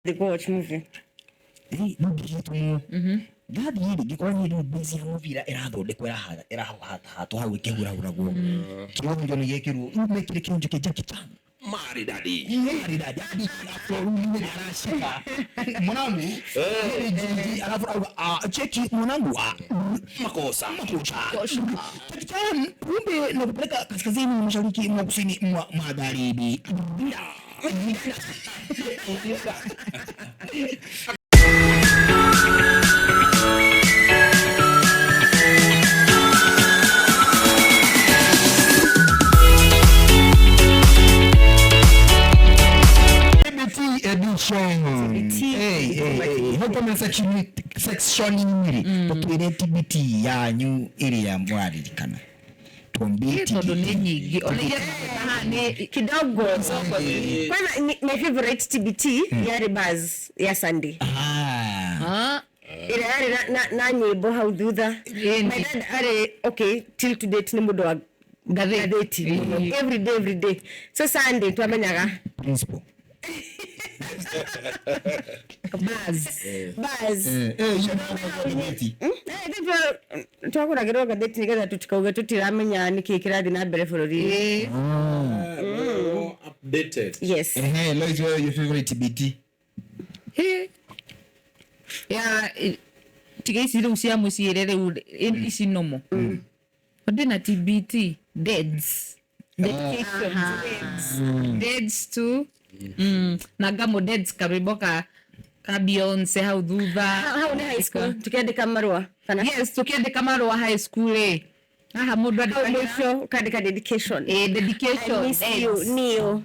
They go watch movie. Rĩ no ngĩgĩtũmwo ndathiĩ rĩ, ngĩkora nĩ rĩu base ya mũbira ĩrathondekwo, ĩrahatwo hau ĩkĩhurahuragwo, kĩonjo nĩ gĩkĩrwo rĩu, mekire kĩonjo kĩa Jackie Chan. Maridadi. Maridadi hadi afro arashika mwanangu. Jiji, alafu auga, "Ah, cheki mwanangu, ah, Makosa. Makosa Jackie Chan, kumbe nakupeleka kaskazini mashariki mwa kusini mwa magharibi." TBT edition. TBT. Hey, hey, hey. Hau comment section, section rĩ, tũtwĩre TBT yanyu ĩrĩa mwaririkana, tuambie. Tondũ nĩ TBT. nyingĩ ona iria tũgweta nĩ Kidogo. Kwanza my favorite TBT yarĩ Buzz ya Sunday. Ah. Ah, Ĩrĩa yarĩ na nyĩmbo hau thutha. Ĩni. My dad arĩ, okay, till to date nĩ mũndũ wa Ngathĩti. ngathĩti mũno. Every day, every day. So Sunday twamenyaga Principal. Buzz. Buzz. Eh, eh, hiyo ndio ngathĩti. Twagũragĩrwo ngathĩti nĩgetha tũtikauge tũtiramenya nĩkĩ kĩrathiĩ na mbere bũrũri-inĩ. Ĩĩ. More updated. Yes. Ehe, Lois, wewe, your favorite TBT? Ĩ. Ya tiga ici rĩu cia mũciĩ rĩu ici nomo ndĩ na TBT deads, dedications, deads, deads to na ngamo deads karwĩmbo ka Beyonce hau thutha. Hau nĩ high school tukiandĩka marũa kana? Yes, tukiandĩka marũa high school rĩ, haha mũndũ hau andĩkagĩra mũico ũkandĩka dedication. Eh, dedication. I miss you. Deads. Neo.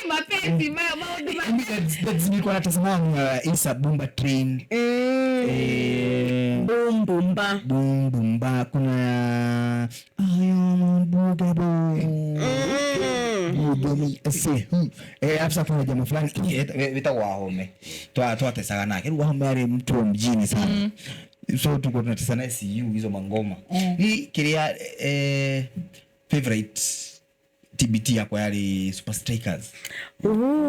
Mapenzi maya maũndũ ma Mimi nilikuwa natazama Isa Bumba Train. Eh, Boom boomba. Boom Bumba, kuna I am on Buga Boy. Buga me, say, Eh, alafu sasa kuna jamaa fulani wetagwo Wahome. Twatesaga nake. Rĩu Wahome arĩ mtu wa mjini sana. So tulikuwa tunatesa naye CU hizo mangoma. Hii kiria favorite TBT yakwa yarĩ Super Strikers.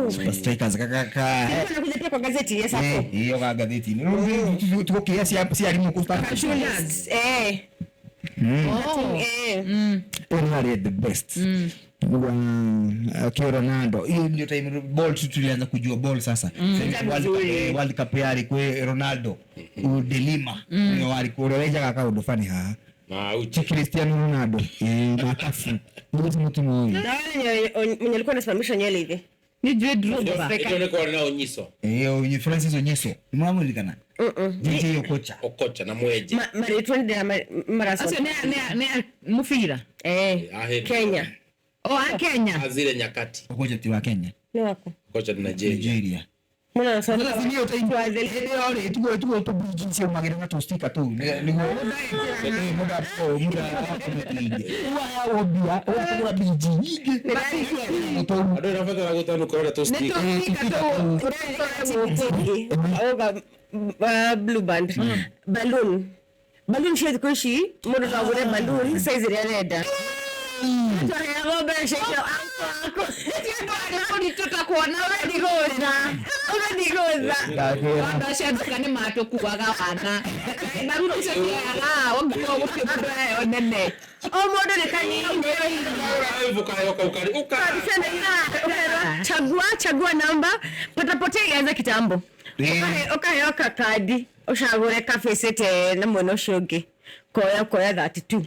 Super Strikers kaka. Nakuja pia kwa gazeti, yes, hapo. Eh, hiyo ga ngathĩti-inĩ. Rĩu tũgũkĩĩa ciarimũ kũ Cartoonist. Eh. Oh. Eh. Ũyũ nĩ arĩ the best. Kio Ronaldo, hiyo ndio time ball tu tulianza kujua ball sasa. Sasa World Cup, World Cup yarĩ kwĩ Ronaldo de Lima nĩwe warĩ kũrĩa wenjaga kaũndũ fani haha. Na uchi. Ti Cristiano Ronaldo, na Cafu nĩguo mũtumia ũyũ. Na wale mwenye alikuwa anasimamisha nywele hivi. Nĩ njũĩ Drogba. Ito nĩ kwarĩ na Onyiso. Huyu Francis Onyeso nĩmũramũririkana, JJ Okocha. Okocha na Mweje. Marĩtwa nĩ maraco. Acio nĩ a mũbira. Eh. Ahĩndĩ. Kenya. O a Kenya. Azile nyakati. Okocha ti wa Kenya. Nĩ wako. Okocha ni Nigeria. Nigeria. Mbona anasoma? Sasa ndio time hĩndĩ ĩyo rĩ, tugo tũbinji ciaumagĩra na tũstika tũu nĩguo muda muda waheagwo mbia ũgakĩgũra binji nyingĩ tũu. Andũ ĩrabatara gũtanuka ũrĩa Nĩ tũstika. tũstika tũu. Oga Blue Band. Balloon. Balloon cia thikũ ici mũndũ no agũre balloon size ĩrĩa arenda. Twaheagwo mbeca icio anko anko. Mũritũ ta kuona. Ũgathiĩ ũgathiĩ gũtha. Andũ acio a nduka nĩ matũkuaga wana baruni icio cioyaga ũngĩkorwo gũtirĩ mũndũ aheo nene. O mũndũ nĩ kanini. Ũkayo kau karĩ ũka. Chagua, chagua namba, patapotea ilianza kitambo. Ukaheo kakadi ũcagũre kabĩcĩte na mwena ũcio ũngĩ koya koya 32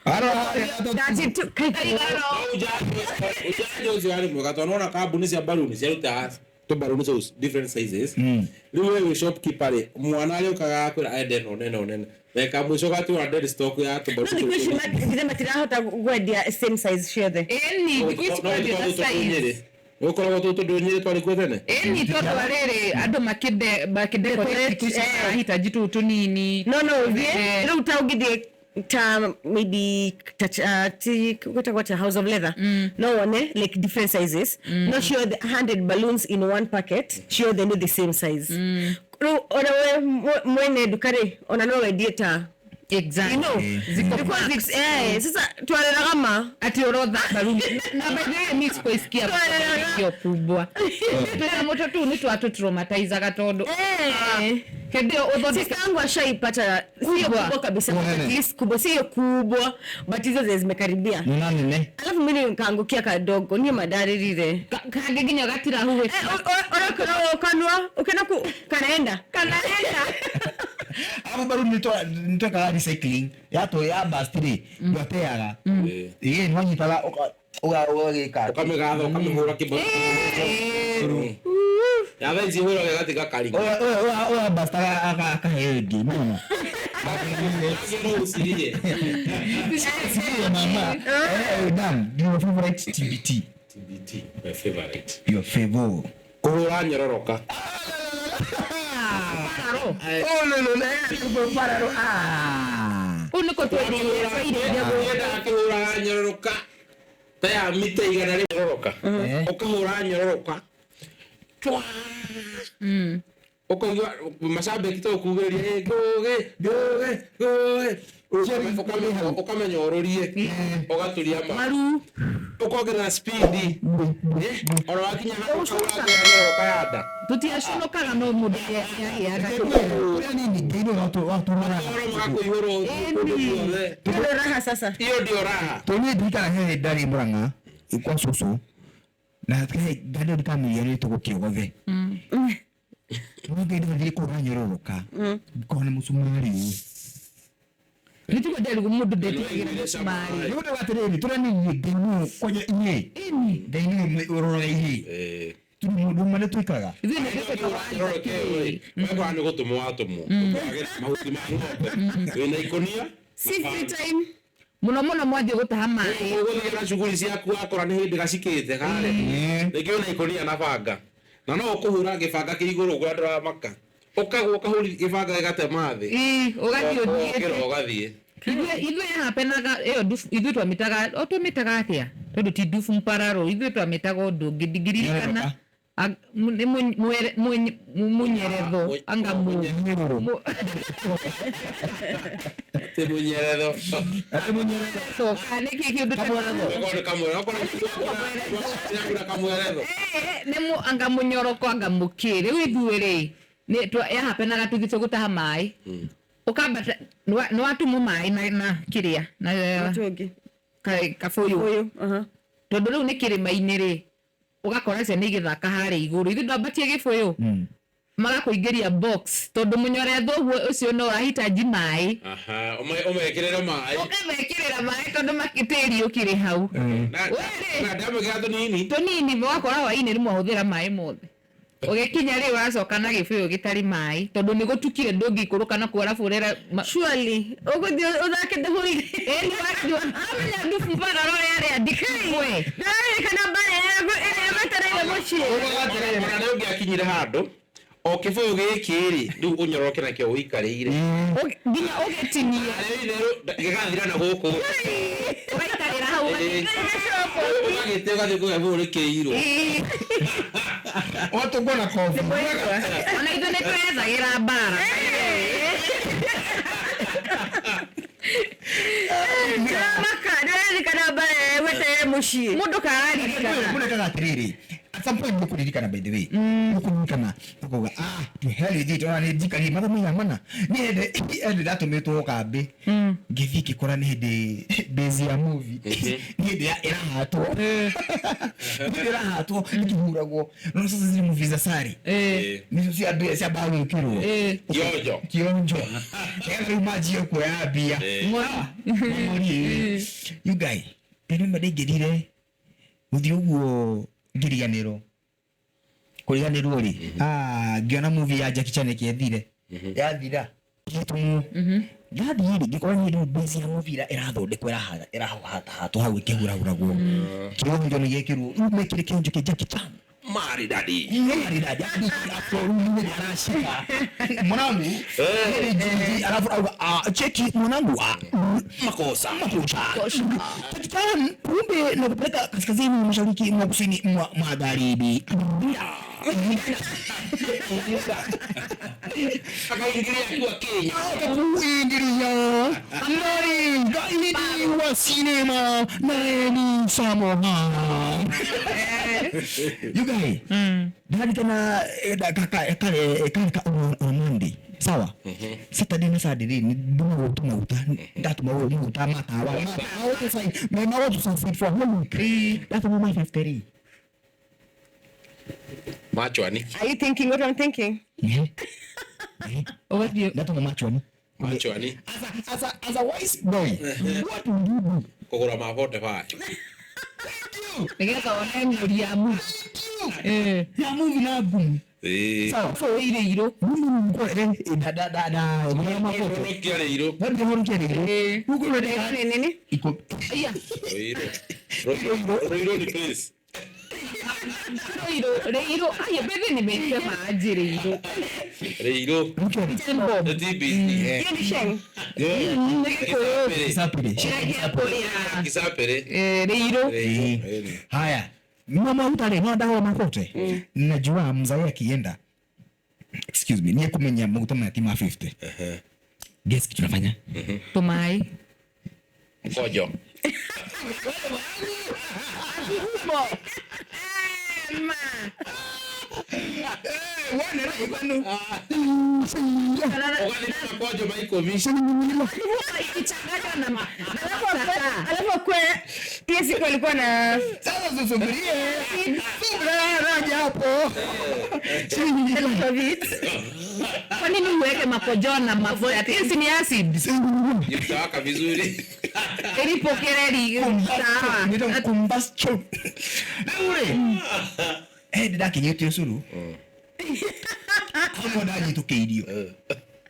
32 Ujanja ũcio warĩ mwega tondũ nĩwona kambuni cia baruni ciaruta tũbaruni tũu different sizes. Rĩu we wĩ shopkeeper rĩ, mwana arĩũkaga akwĩra ende ĩno nene nene, reka mũico gatiũra dead stock ya No tũbaruni thikũ ici tũu. githĩ matirahota kwendia same size ciothe? Ĩni thikũ ici No kwendia na tũkoragwo tũtũ size. Nyĩrĩ gũkoragwo tũtũ tũndũ Nyĩrĩ twarĩ kuo tene. Ĩni tondũ wa rĩrĩ andũ makĩdecorate thikũ ici marahitaji tũu tũnini. No ũthiĩ Eh. rĩu ta ũngĩthiĩ ta maybe ta ti gwĩtagwo ta House of Leather, no wone like different sizes, no ciothe 100 balloons in one packet ciothe nĩ the same size. Rĩu ona we mwene nduka rĩ, ona no wendie ta Exactly. You know, Ziko because it's sasa twareraga ma ati orodha baruni na by the way mi sikuisikia hiyo kubwa tũnyamũ tũu nĩ twatũtraumataizaga tondũ hĩndĩ ĩyo ũthondeke sister yangu ashaipata sio Kubwa. kubwa kabisa, Kubwa at nene. least kubwa, sio kubwa, but hizo zenye zimekaribia. Nĩ na nene. Alafu mimi nikaangukia kadogo niĩ mandarĩrire. Kangĩ nginya gatirahuhĩka. Ũrakora kanua ũkena ku kanaenda Kanaenda. Alafu bado nitwekaga recycling yatå ya bust rĩ ndwateaga ĩĩ nĩwanyitaga ũgagĩka. Ũkamĩgatha ũkamĩhũra kĩboko ya thaa ici hũra gagatiga karinga. Ũya bust akaheo ĩngĩ nĩwona. Usirie. Sikia mama. Dan, your favorite TBT? TBT, my favorite. Your favor. Kũhũra nyororoka. Oh, no, no, no, pararo. Ah. Kũu nĩkuo Yendaga kĩhũraga nyororoka ta ya mita 100 nyororoka. Ũkahũra nyororoka. Twa. Ũkaigua macambĩki to kugĩrĩria ngũgĩ ngũgĩ ngũgĩ. Ũkamenya ũrũrie ũgaturia maru ũkongerera speed ona wakinya hau ũkahũra nyororoka ya nda. Tũtiaconokaga no mũndũ nĩahĩaga. Ũrĩa nini Ngai nĩwe watũraga. Ũhoro magakũihũra kũndũ guothe. Ndio raha sasa. Hiyo ndio raha. Tondũ niĩ ndirikanaga he hĩndĩ ndarĩ Murang'a kwa cũcũ na ndarĩ ndikamiria nĩ tũgũkĩogothe no Ngai ndathire kũhũra nyororoka ngona mũcumarĩ. Nĩ tiguo nderigwo mũndũ ndetigagĩra mũcumarĩ. Nĩ ũndũ wa atĩrĩrĩ tũrĩa nini Ngai nĩwe kwanja inyuĩ Ngai nĩwe ũroraga inyuĩ tondũ mũndũ ũmwe nĩ twĩkaga. Ithuĩ nĩ Wekora nĩ gũtũmwo watũmwo mahuti ma ng'ombe wĩna ikũnia Si free time. Mũno mũno mwathiĩ gũtaha maĩ. Ũgũthiĩ na cuguri ciaku wakora nĩ hĩndĩ gacikĩte karĩa rĩngĩ wĩna ikũnia na banga na no ũkũhũra gĩbanga kĩ igũrũ ũguo ndũramaka ũkagwa ũkahũri gĩbanga gĩgatema thĩ. Ĩĩ, ũgathiĩ ũkĩra ũthiĩte. Ũgathiĩ. Ithuĩ yahapenaga ĩyo ndubu ithuĩ twamĩtaga o twamĩtaga atĩa tondũ ti ndubu mpararo ithuĩ twamĩtaga ũndũ ũngĩ ndingĩririkana. Nĩ mũnyeretho anga Mũnyeretho. Ti mũnyeretho. Atĩ mũnyeretho. Kana nĩ kĩ kĩndũ Okorwo nĩ kamwere okorwo nĩ kamweretho. Nĩ anga mũnyoroko anga mũkĩ rĩu ithuĩ rĩ yahapenaga tũthiĩte gũtaha maĩ ũkambata nĩ watumwo maĩ na kĩrĩa na Mũtũngi. kabũyũ. Ũyũ, aha. Tondũ rĩu nĩ kĩrĩma-inĩ rĩ ũgakora ciana igĩthaka harĩa igũrũ ithuĩ ndwambatie gĩbũyũ magakũingĩria box tondũ mũnyoretho ũguo ũcio no ũrahitaji maĩ. Aha, ũmekĩrĩre maĩ. Ũkamekĩrĩra maĩ tondũ tĩri ũkĩrĩ hau. Na ndamĩkĩra tũnini. Tũnini wakora hwainĩ rĩmwe ahũthĩra maĩ mothe ũgĩkinya rĩ ũracoka na gĩbũyũ gĩtarĩ maĩ tondũ nĩ gũtukire ndũngĩikũrũka na kuo arabu ũrera Surely ũgũthiĩ ũthake the whole day. Ĩĩ, amenya ndubu mbararo yarĩa ndikwe. Ndĩraririkana mbara ĩrĩa ĩmetereire mũciĩ. Ona nĩ ũngĩakinyire handũ o kĩbũyũ gĩkĩ rĩ rĩu ũnyororoke nakĩo ũikarĩire. Nginya ũgĩtinie. Rĩu itherũ gĩgathira na gũkũ. Ũgaikarĩra hau. Ũgagĩte ũgathiĩ kũgĩa bũyũ rĩkĩirwo. Watũngwo na kobi. Ona ithuĩ nĩ twethagĩra mbara. Ndĩramaka ndĩraririkana mbara ĩrĩa ĩgwetereire mũciĩ. Mũndũ kararirikana. Mũrekaga atĩrĩrĩ at some point mũkũririkana by the way mũkũririkana ũkauga ah to hell with it ona nĩ njikarire mathaa maigana mana nĩ hĩndĩ ndatũmĩtwo kambĩ ngĩthiĩ ngĩkora nĩ hĩndĩ base ya movie nĩ hĩndĩ ĩrahatwo nĩ hĩndĩ ĩrahatwo ĩkĩhuragwo no sasa zile movie za sari nicio cia mbia cia mbaa gwĩkĩrwo. Kionjo. Kionjo nĩgetha rĩu manjie kuoya mbia mang'ori. You guy remember ndaingĩrire gũthiĩ ũguo ngĩriganĩrwo kũriganĩrwo rĩ ngĩona movie ya Jackie Chan ĩkĩethire yathira gĩtũmwo ndathiĩ rĩ ngĩkora nĩ rĩu base ya movie ĩrathondekwo ĩrahathatwo hau ĩkĩhurahuragwo kĩonjo nĩ gĩkĩrwo rĩu mekĩre kĩonjo kĩa Jackie Chan. Maridadi. Mwanangu alafu auga cheki mwanangu Makosa. Makosa Jackie kumbe nakupeleka kaskazini mashariki mwa kusini mwa magharibi. Akaingilia akiwa Kenya. Kuingilia nani gaidi wa sinema Naeni Samoha. You guy. Ndarikana kare ka on Monday. Sawa. Saturday na Saturday ni ndumagwo tũmaguta ndatũmagwo maguta matawa. Mema watu sa for whole week. Ndatũma ma 53. Machwani. Are you thinking what I'm thinking? Ũgathiĩ Ndatũma machwani. Machwani. As a wise boy, what would you do? Kũgũra ma 45. nĩgetha one ng'ũri ya movie. Ya movie na ngumu. Ĩĩ. Sawa. So ire irũ. Mimi nilikuwa da da da da mafoto. Honokia rĩirũ. Ndio honokia rĩirũ. Huko ndio Ni nini? iko Aya, Rũirũ. Rũirũ ni place. rĩirũ, rĩirũ. Aya, mbere nĩ maji rĩirũ. Rĩirũ. Tembo. Nĩ TBC. Hiyo ni sheng. Nĩ Gĩkũyũ. Kisapere. Kĩrĩa kũrĩa. Kisapere. Rĩirũ. Rĩirũ. Haya. Mama utale no ndawa mafote. Najua mzae akienda. Excuse me, niye kumenya maguta maya ma 50. Guess kitu nafanya? Tũmaĩ. Mkojo. Ũgathiĩ na makojo ma ikũmi. Ikichanganywa na mafuta. Alafu kwe pia siku alikuwa na Sasa susubirie. Subira raja hapo. Covid. Kwa nini uweke makojo na mafuta? Hizi ni acid. Itawaka vizuri. Ilipokereri. Sawa. Ndio combustion. Rĩu rĩ, ndĩrakinyĩtio curu. Hau nĩho ndanyitũkĩirio.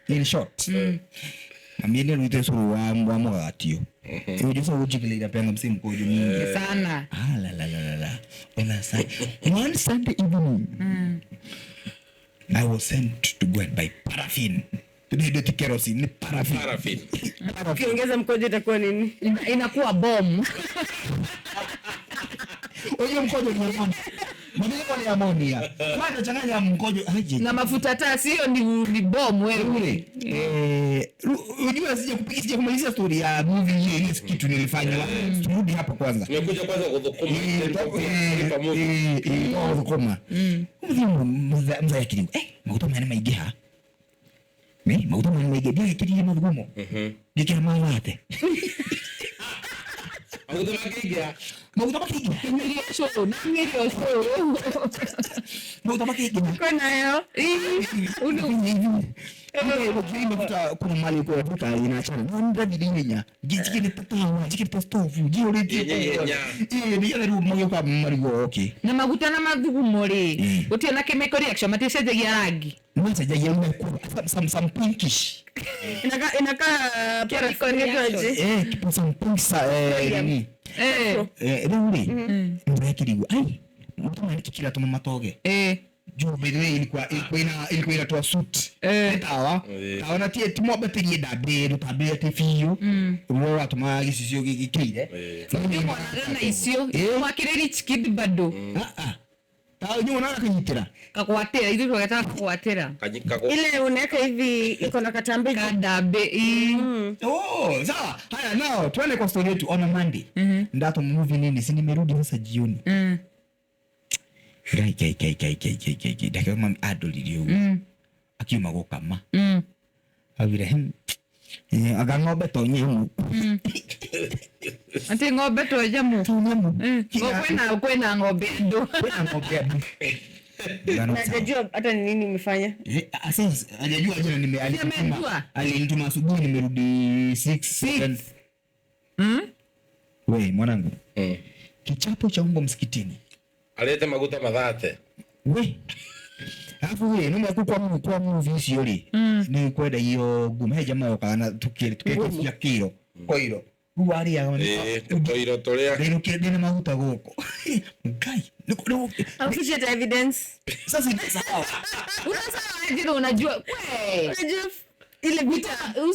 In short. Mami nĩarugĩte cũrũ wa mũgatio. Unajua sasa ujikile inapeanga msee mkojo mingi. Sana. Ah, la la la la la. On a one Sunday evening, I was sent to go and buy paraffin. Today ndio kerosene, ni paraffin. Paraffin. Ukiongeza mkojo itakuwa nini? Inakuwa bomu. Oyo mkojo ni ammonia. Mabadiliko ni ammonia. Kwanza changanya mkojo aje. Na mafuta taa sio ni bomu wewe. Unajua sija kumalizia story ya movie hii ile kitu nilifanya. Turudi hapa kwanza. Tumekuja kwanza kuthukuma. Kuthukuma. Mzee akiriu. Maguta maya nĩmaingĩha. Maguta maya nĩmaingĩha. Ndiagĩkĩrire mathugumo. Ngĩkĩra mathate. Maguta makĩingĩha. Maguta makĩingĩha. Maguta makĩingĩha. Kwa nayo. Kuna mali kwa vuta inaachana. No ndathire ihenya. Njikĩrĩte tawa, njikĩrĩte stove, njihũrĩtie. Ihenya. Nĩgetha rĩu magĩũka marigwo okay. Na maguta na mathugumo rĩ, gũtirĩ na chemical reaction, maticenjagia rangi. Macenjagia some pinkish. Inakaa Chemical reaction. Some pink nini. Rĩu rĩ, ndĩrakĩrigwo. Ai, maguta maya nĩkĩ kĩratũma matoge? Juu by the way ilikuwa inatoa suit. Tawa. Tawa na tie timwambatĩrie ndambĩ rũtambĩ atĩ biũ. Rũo rũratũma gĩcicio gĩkĩire. Nĩwonaga na icio mwakĩrĩ rich kid bado. Tawa nĩwonaga kanyitĩra. Kagwatĩra, ithuĩ twagetaga kagwatĩra. Ile unaweka hivi iko na katambi. Kandambĩ. Oh, sawa. Haya nao tuende kwa story yetu on a Monday. Ndato movie nini si nimerudi sasa jioni. Gai gai gai gai gai gai gai gai. Ndakĩona mami andorire ũguo. Akiuma gũkama. Augire anga ng'ombe to nyamũ. Atĩ ng'ombe to nyamũ. To nyamũ. Kwĩna ng'ombe andũ. Kwĩna ng'ombe andũ. Na hajajua hata ni nini umefanya. Sasa hajajua jana nime alinituma asubuhi nimerudi 6 7. We mwanangu. Kichapo cha mbwa msikitini. Alete maguta mathate. We. Alafu we no mwaku kwa movie icio ri. Ni kwenda iyo ngumu he jamaa yokaga na tukiri kiro. Koiro. Rĩu arĩaga Koiro tũrĩa. Ndĩrũkire ndĩna maguta gũkũ. Ngai. Hakuficha evidence. Sasa ni sawa. Unasahau aje unajua. We. Unajua Ile vita.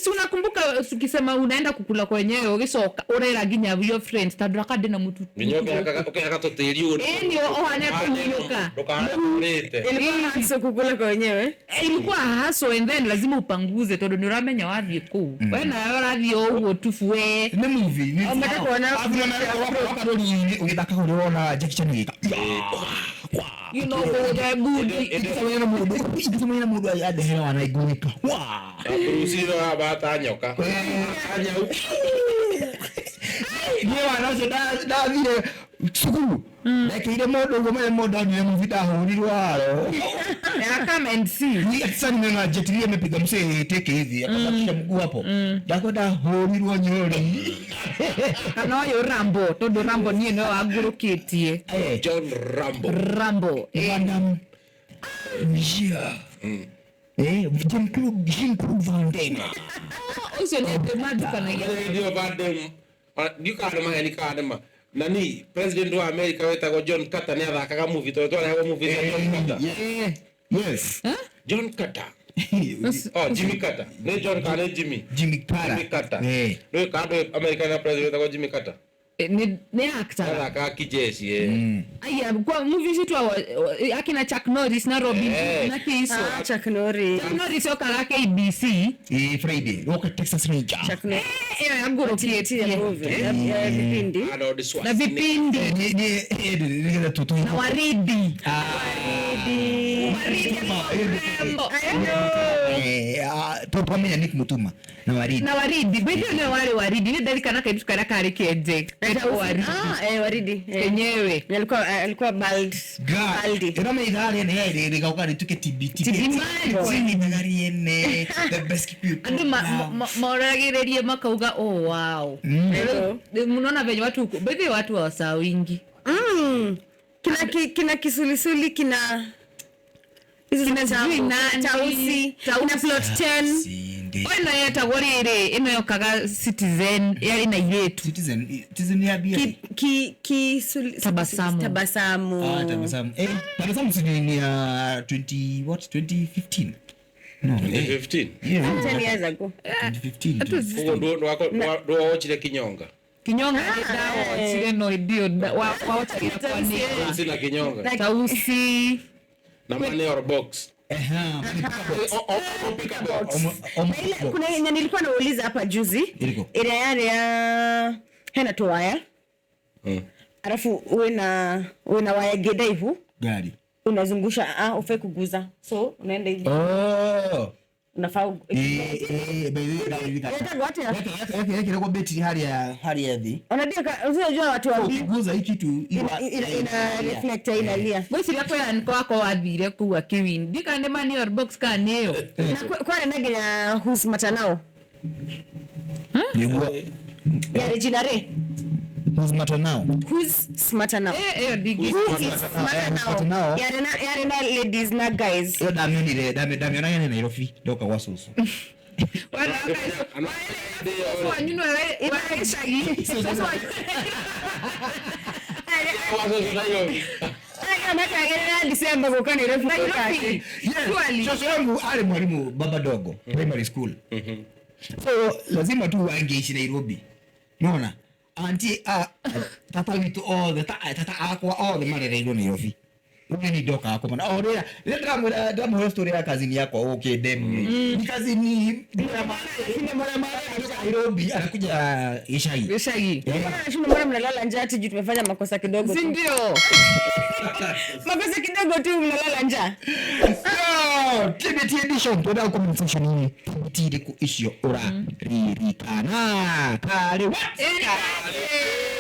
Si unakumbuka ukisema unaenda kukula kwenyewe ugicoka urera nginya your friends tondu akandi na mutu Nginya ũkehaka tũtĩri ũũ. Ĩni ũhane kũhunyũka. Ndũkahane kũrĩte. Ilikuwa hustle kukula kwa wenyewe. Eh, ilikuwa hustle and then lazima upanguze tondu nĩ ũramenya wathiĩ kũu we nawe ũrathiĩ o ũguo tubu we. Nĩ movie nĩ Ũmete kuona- rori ũgĩthaka ũrĩa ũrona Jackie Chan agĩka. You know the mood. Ingĩcemania na mũndũ, ingĩcemania na mũndũ andehere wana ingũrĩka. Wa. Na Bruce Lee wabata nyoka. Anyau. Niĩ wana ũcio ndathire cukuru ndekĩire mũndũ ũguo mene mũndũ anyuire movie ndahũrirwo haro. Yeah, come and see. Ni sasa nimeona Jet Li amepiga msee teke hivi akabakisha mguu hapo. Ndakwa ndahũrirwo nyori. Kana ũyũ Rambo tondu Rambo niĩ no wangũrũkĩtie. Eh. John Rambo. Rambo. Van Damme. Yeah. Eh, Jean-Claude Van Damme. Ũcio nĩ andũ mandukanagia. Ndio Van Damme. Ndiũĩ kana nĩ maheni kana nĩ ma. Nani president wa America wetagwo John Carter nĩ athakaga movie tondũ twarehagwo movie cia John Carter. Yeah. Yes. John Carter. Oh, Jimmy Carter. Nĩ John kana nĩ Jimmy? Jimmy Carter. Jimmy Carter. Eh. Nĩũĩ kana ndũĩ America na president wetagwo Jimmy Carter? Nĩ actor. Athakaga kijeshi eh. Aya, kwa movie citu akina Chuck Norris na Robin Eh. na Kiso. Ah, Chuck Norris. Chuck Norris okaga KBC. Eh, Friday. Roka Texas Ranger. Chuck Norris. Ĩyo Ile yangũrũkĩtie. movie ya vipindi. Arnold Na Schwarzenegger. vipindi. Ni ni eh ni tu tu. Na waridi. Waridi alikuwa mrembo. Eh, topamenya Nick Mutuma na Waridi. Na waridi. Bĩthĩ nĩwe warĩ waridi. Nĩ ndarikana kairĩtu karĩa karĩ kenje. Ketagwo waridi. Ah, eh, waridi. Eh. Kenyewe. Na alikuwa bald. Baldi. Ĩrame ithaa rĩene rĩgauka rĩtuĩke TBT. TBT. Ithaa rĩene the best people. Andũ moragĩrĩrie makauga oh wow. Mnaona venye watu bĩthĩ watu hawasaa wingi. Kina kisulisuli kina hizo Kina za sijui tambo, nani, tausi, Tausi. kina plot 10. Sinde. Ĩno yetagwo rĩrĩ ĩno yokaga Citizen yarĩ na irĩtu. Citizen ya bia. Ki ki Tabasamu. Tabasamu. Ah, tabasamu. Eh, tabasamu si ni ya 20 what 2015. No. 2015. Yeah. 10 years ago. 2015. Ũguo ndũwochire kinyonga. Kinyonga nĩ ndawochire no hĩndĩ ĩyo wawochagĩra kwa neighbor. Sina kinyonga. Tausi. Na money or box. Eha. O pick a box. Na ile kuna yenye nilikuwa nauliza hapa juzi. Iliko? Ile yale ya hena tuwaya. Alafu uwe na waya geda hivu Gari. unazungusha, ah, ufai kuguza. So unaenda hivi. Oh. Unafaa Eh, eh, by the way, Yetagwo atĩa? Yekĩragwo betri harĩa thĩ. Unajua unajua watu wa Ukiguza hii kitu ina reflect inalia. Ngwĩciria kwĩ anko wakwa wathire kũu akĩwin. Ndiũĩ kana nĩ money or box kana nĩ ĩyo. Na kwarĩ na nginya Who's Smarter Now Nĩguo. ya Regina Ray. Who's Smarter Now? Who's Smarter Now? Eh, ĩyo ndingĩ. Who is Smarter Smarter Now? Now. Yarĩ na ladies na guys. Ĩyo ndamĩonire ndamĩonaga nĩ Nairobi ndoka gwa cũcũ. Wanyu nĩwe wa gĩcagi. Cũcũ wanyu. Aya matagĩrĩra December gũka Nairobi gwĩka atĩ? Surely. Shosho yangu ali mwalimu baba dogo primary school. So lazima tu angeishi Nairobi. Unaona? Auntie tata witũ othe tata akwa othe marereirwo Nairobi. Rĩu ni ndokaga kũmona. O rĩrĩa rĩrĩa ndĩramwĩra story ya kazini yakwa ũkĩ demu. Ni kazini marĩa marĩa Nairobi anakuja gĩcagi. Gĩcagi. Mbona nashinda, mbona mnalala njaa ati juu tumefanya makosa kidogo Si tu? ndio? Makosa kidogo tu mnalala njaa. Yo, TBT edition twenda comment section ini TBT iriku icio ũraririkana karĩ what? Ĩrĩ.